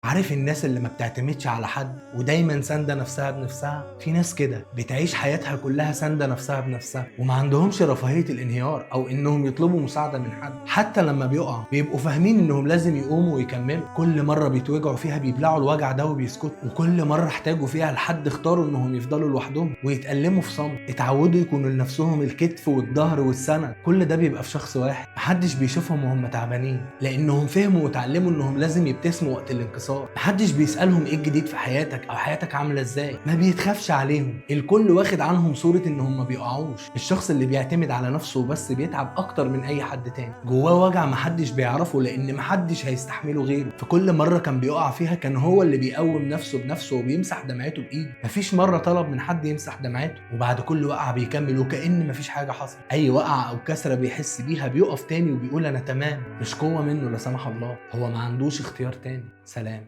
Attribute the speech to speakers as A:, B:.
A: عارف الناس اللي ما بتعتمدش على حد ودايما ساندة نفسها بنفسها؟ في ناس كده بتعيش حياتها كلها ساندة نفسها بنفسها، وما عندهمش رفاهية الانهيار او انهم يطلبوا مساعدة من حد. حتى لما بيقعوا بيبقوا فاهمين انهم لازم يقوموا ويكملوا. كل مرة بيتوجعوا فيها بيبلعوا الوجع ده وبيسكتوا، وكل مرة احتاجوا فيها لحد اختاروا انهم يفضلوا لوحدهم ويتألموا في صمت. اتعودوا يكونوا لنفسهم الكتف والظهر والسند، كل ده بيبقى في شخص واحد. محدش بيشوفهم وهم تعبانين لانهم فهموا وتعلموا انهم لازم يبتسموا وقت الانكسار. محدش بيسألهم ايه الجديد في حياتك او حياتك عاملة ازاي، ما بيتخافش عليهم، الكل واخد عنهم صورة انهم ما بيقعوش. الشخص اللي بيعتمد على نفسه وبس بيتعب اكتر من اي حد تاني، جواه وجع محدش بيعرفه لان محدش هيستحمله غيره. في كل مرة كان بيقع فيها كان هو اللي بيقوم نفسه بنفسه وبيمسح دمعته بايده، مفيش مرة طلب من حد يمسح دمعته. وبعد كل وقعة بيكمل وكأن مفيش حاجة حصلت. اي وقعة او كسرة بيحس بيها بيقف تاني وبيقول انا تمام، مش قوة منه لا سمح الله، هو ما عندوش اختيار تاني. سلام.